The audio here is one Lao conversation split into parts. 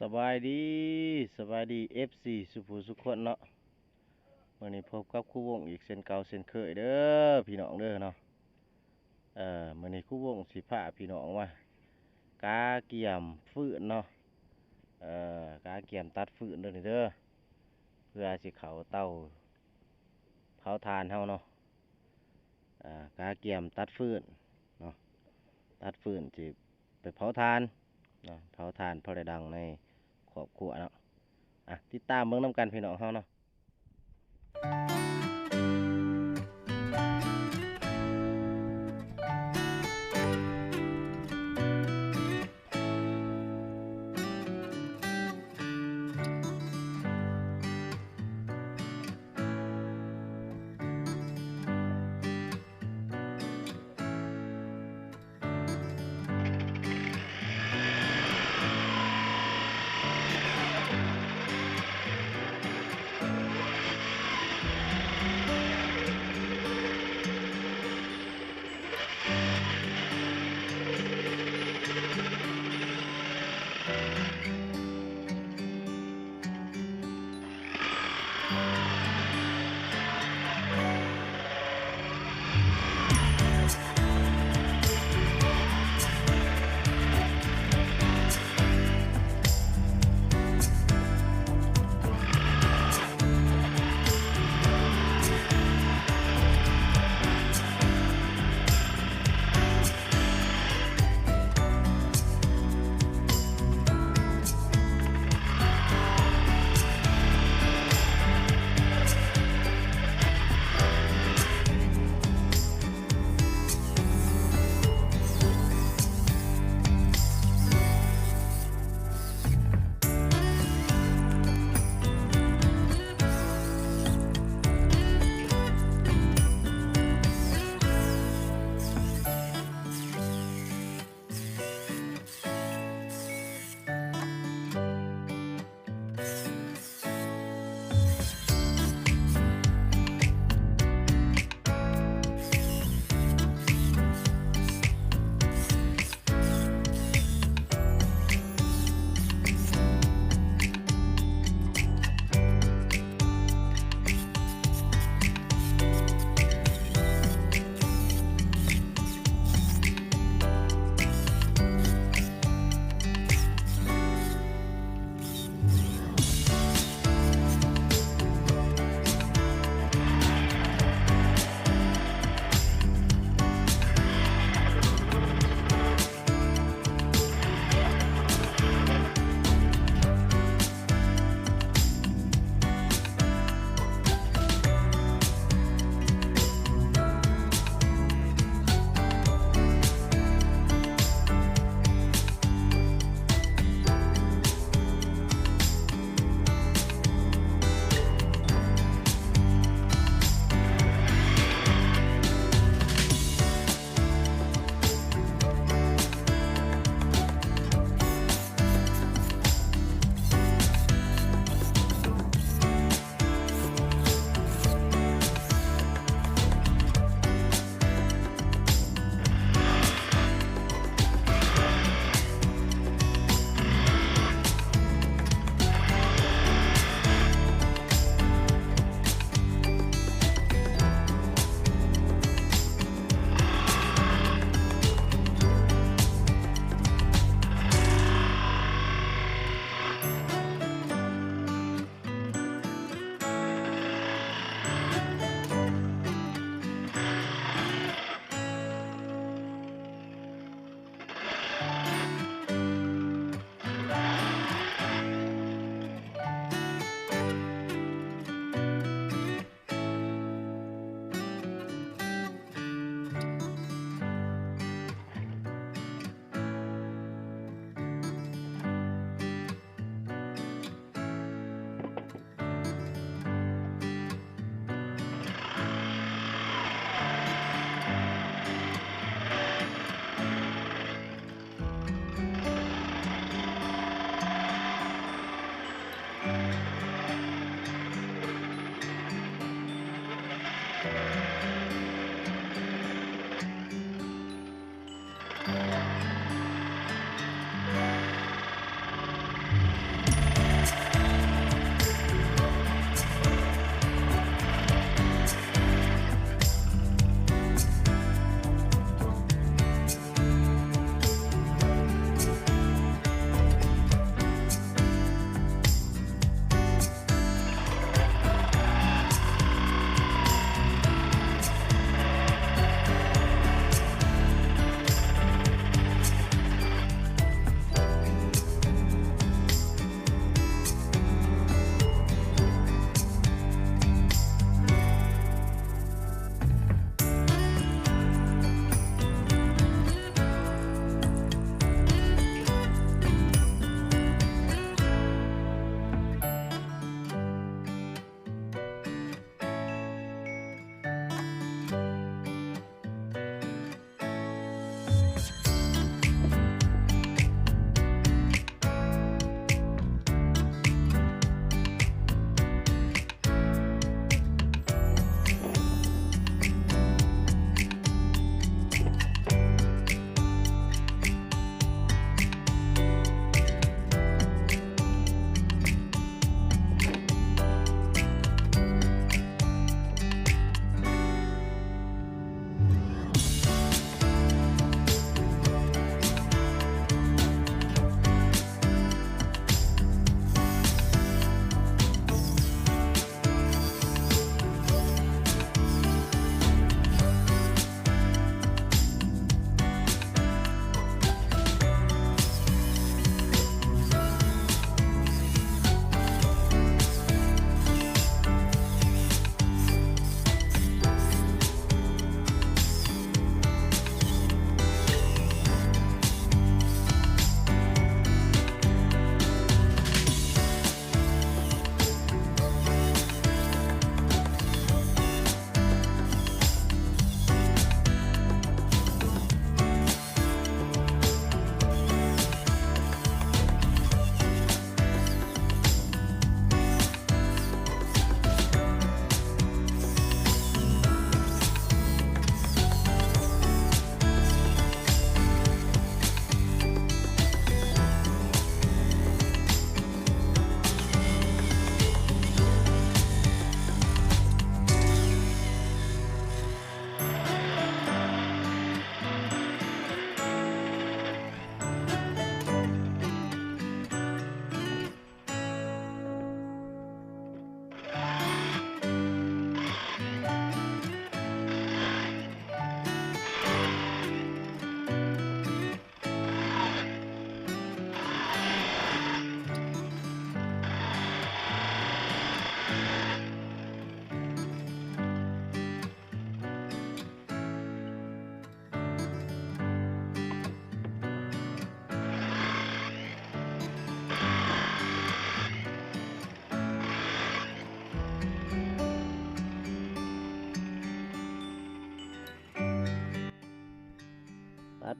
ສະບາຍດີ ສະບາຍດີ ເອັຟຊີ ສູ່ຜູ້ສູ່ຄົນເນາະ. ມື້ນີ້ພົບກັບຄູວົງອີກເຊັ່ນເກົ່າເຊັ່ນເຄີຍເດີພີ່ນ້ອງເດີເນາະ. ເອີ ມື້ນີ້ຄູວົງຊິພາພີ່ນ້ອງມາກາກຽມຟືນເນາະ. ເອີ ກາກຽມຕັດຟືນເດີນີ້ເດີ ເພື່ອຊິເຂົ້າເຕົາເຜົາຖ່ານເຮົາເນາະ. ອ່າ ກາກຽມຕັດຟືນເນາະ ຕັດຟືນຊິໄປເຜົາຖ່ານເນາະ ເຜົາຖ່ານພໍໄດ້ດັງໃນຄອບຄົວເນາະ. ອ່ະ ຕິດຕາມເບິ່ງນຳກັນພີ່ນ້ອງເຮົາເນາະ.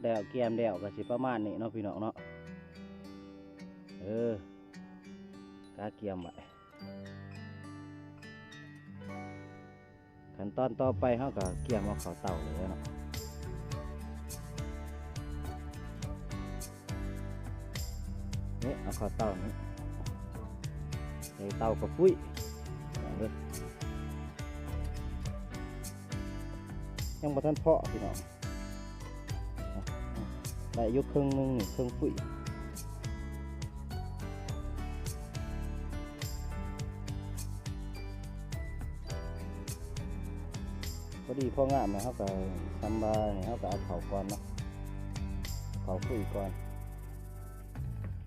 ແລ້ວ ກຽມແລ້ວກໍຊິປະມານນີ້ເນາະ ພີ່ນ້ອງເນາະ. ເອີ ກະກຽມໄວ້. ຂັ້ນຕອນຕໍ່ໄປເຮົາກໍກຽມເອົາເຂົ້າເຕົາເລີຍເນາະ. ນີ້ເອົາເຂົ້າເຕົານີ້ ໃສ່ເຕົາກະປຸ້ຍ ພີ່ນ້ອງເອີຍ. ຍັງບໍ່ທັນເພາະ ພີ່ນ້ອງ. ໄດ້ຢູ່ເຄິ່ງໜຶ່ງນີ້ ເຄິ່ງປຸ້ຍ. ພໍດີພໍງາມນະ ເຮົາກໍຊຳວ່ານີ້ ເຮົາກໍເອົາເຂົ້າກ່ອນເນາະ ເຂົ້າປຸ້ຍກ່ອນ.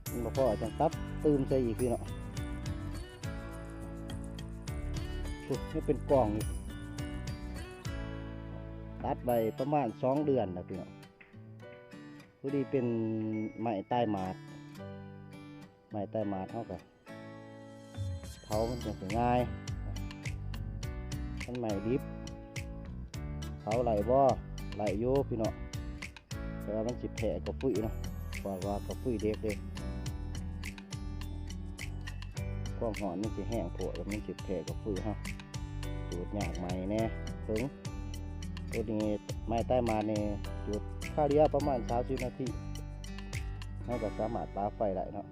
ມັນບໍ່ພໍ ຈັ່ງຕັກຕື່ມໃສ່ອີກ ພີ່ນ້ອງ. ໂອ້ ຍັງເປັນກ່ອງຢູ່. ຕັດໄວ້ປະມານສອງເດືອນແລ້ວ ພີ່ນ້ອງ. ພໍດີເປັນໄມ້ຕາຍໝາດ ໄມ້ຕາຍໝາດ ເຮົາກໍເຜົາມັນຈັ່ງຊິງ່າຍ. ຄັນໄມ້ດິບເຜົາໄດ້ບໍ່? ໄດ້ຢູ່ ພີ່ນ້ອງ. ແຕ່ວ່າມັນຊິແພ້ກະປຸ້ຍເນາະ ເພາະວ່າກະປຸ້ຍເດັກເດ້. ຄວາມຮ້ອນມັນຊິແຮງໂພດ ແລ້ວມັນຊິແພ້ກະປຸ້ຍເຮົາ. ຈູດຍາກໄໝແດ່ ເຖິງໂຕນີ້ ໄມ້ຕາຍໝາດນີ້ ຈູດຄາເລຍປະມານສາມສິບນາທີ ເຮົາກໍສາມາດປາໄຟໄດ້ເນາະ.